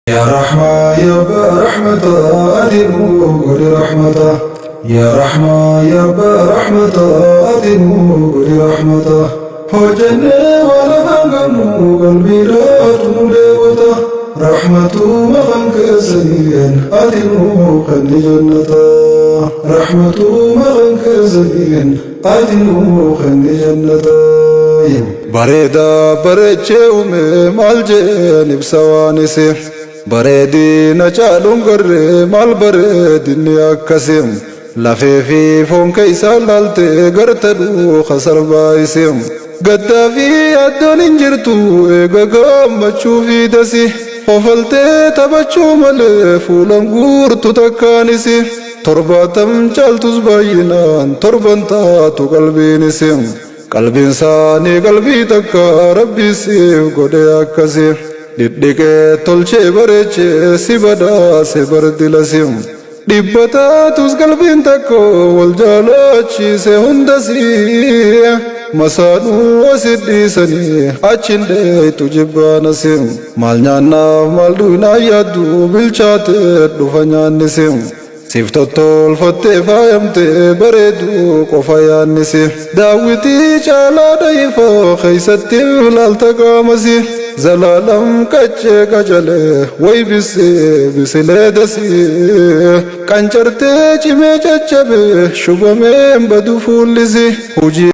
Yaa Rahmaa yaa Abbaa Rahmataa ati nuu godhi rahmata. Yaa Rahmaa yaa Abbaa Rahmataa ati nuu godhi rahmata. Hojjennee waa lafa hin qabnu qalbiidhaatu nu dheebota. Rahmatuma kan keessaniin ati nuu kenni jannata. Rahmatuma kan keessaniin ati nuu kenni jannata. Bareedaa bareechee uume maal jeen ibsa waan isii. Bareedina caaluun garree maal bareedinni akkasii. Lafee fi foon keessa laaltee garta dhuuka sarbaa isii. Gaddaa fi yaaddoon hin jirtu eega gammachuu fi dasi. Hofaltee taphachuu malee fuulan guurtu takkaanis. 70 caaltus baay'inaan torban taatu qalbiinis. Qalbiin isaanii qalbii takka Rabbi siif godhe akkasi. Dhidhiqee tolchee bareechee si badhaase bardilasi. Dhibba taatus qalbiin takka wal jaalachiise hundasi. Masaanuu asit dhiisanii achin dheeytu jibbaanasi. Maal nyaannaaf maal dhuynaa yaaddu bilchaatee dhufa nyaannisi. Siif tottolfattee faayamtee bareedu qofa yaannisi. Daawwitii caalaa dhayifoo keessatti ilaalta qaamasi. Zalaalam qaccee qacalee way bisee bisilee dasii. Qancartee cimee caccabee shubameen badu fuullisi. Hojii.